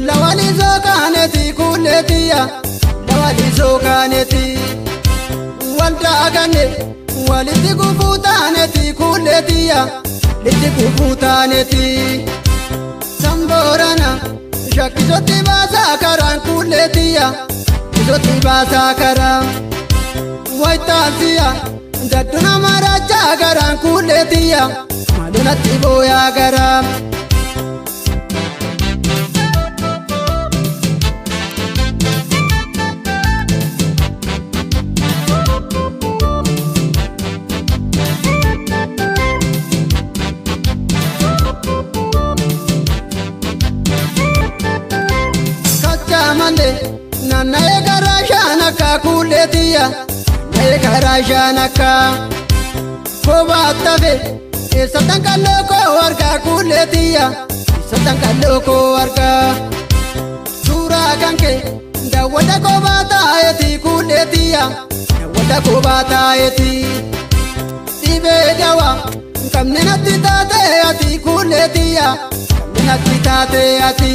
Lawalisoo kaaneeti kuuleetiya lawalisoo kaaneeti waldaa ganne walitti gufuu taaneeti kuuleetiya litti gufuu taaneeti samboorana shakkisotti baasaa karaan kuuleetiya isotti baasaa karaa wayitaansiya dadduna maraachaa karaan kuuleetiya maalunatti booyaa garaa. Naanna'ee karaa shaanakka kuuleetiya naanna'ee karaa shaanakka kophaa tafe eessattan kalloo koo argaa kuuleetiya eessattan kalloo koo argaa suuraa kan kee daawwata kophaa taa'eeti kuuleetiya daawwata kophaa taa'eeti dhibee dawaa qabne natti taatee ati kuuleetiya qabne natti taatee ati.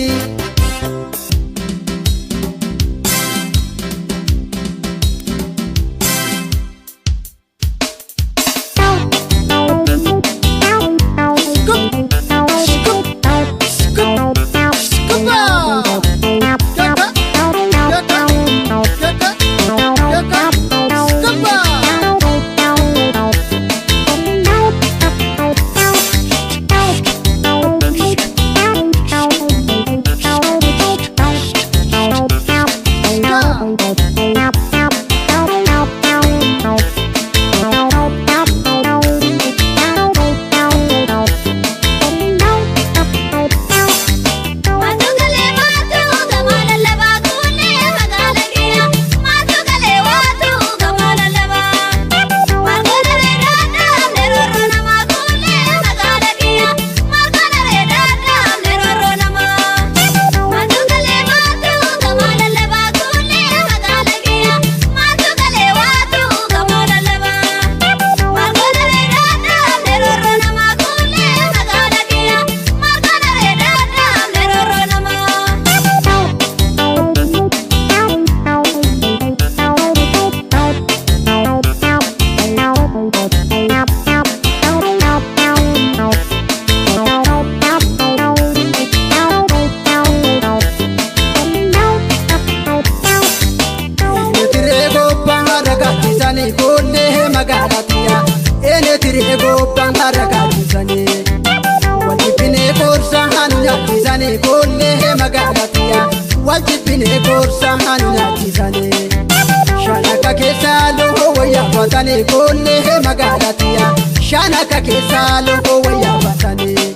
Shanaka keessa loon wayyaa baatanii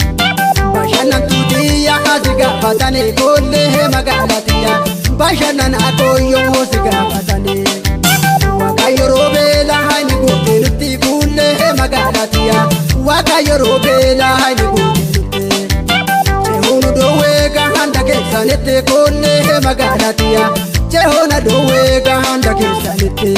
bashannantuutiyya asi gaafatanii koollee magaalatiyya bashannan akooyyoo si gaafatanii waaqa yeroo beelaa hayni guutee nutti kuullee magaalatiyya waaqa yeroo beelaa hayni guutee nutti cehoonu dhoowwee gahanda keessanitti koollee magaalatiyya cehoona dhoowwee gahanda keessanitti.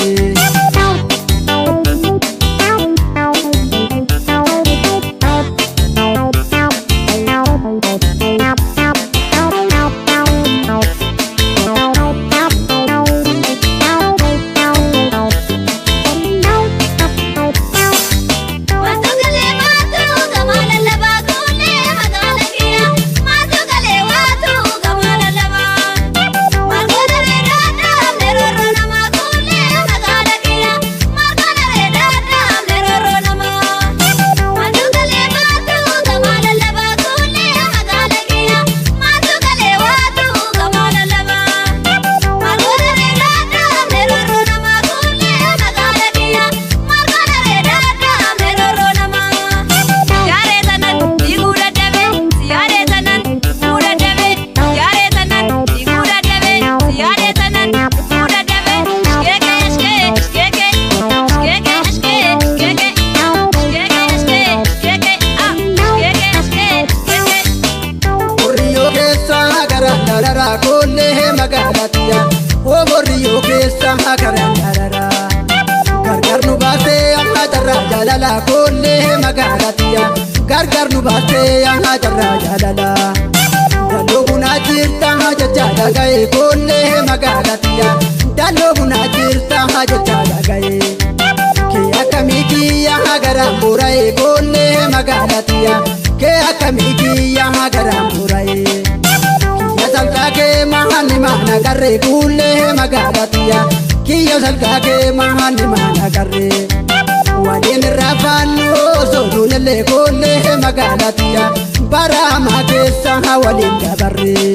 Gargar nu baatee yaa jarraa jaalala. Galloo bunaa jirta jecha dhaga'e koollee magaalatiyya. Dalloo bunaa jirta jecha dhaga'e. Kee akkamii kiyya garaan boora'e koollee magaalatiyya. Kee akkamii kiyya garaan boora'e. Kiyya salgaa kee maanni maana garree kuullee magaalatiyya. Kiyya salgaa kee maanni maana garree. Waliin irraa faannu osoo duunillee koollee magaalatiyya. Bara hamaa keessa waliin dabarre.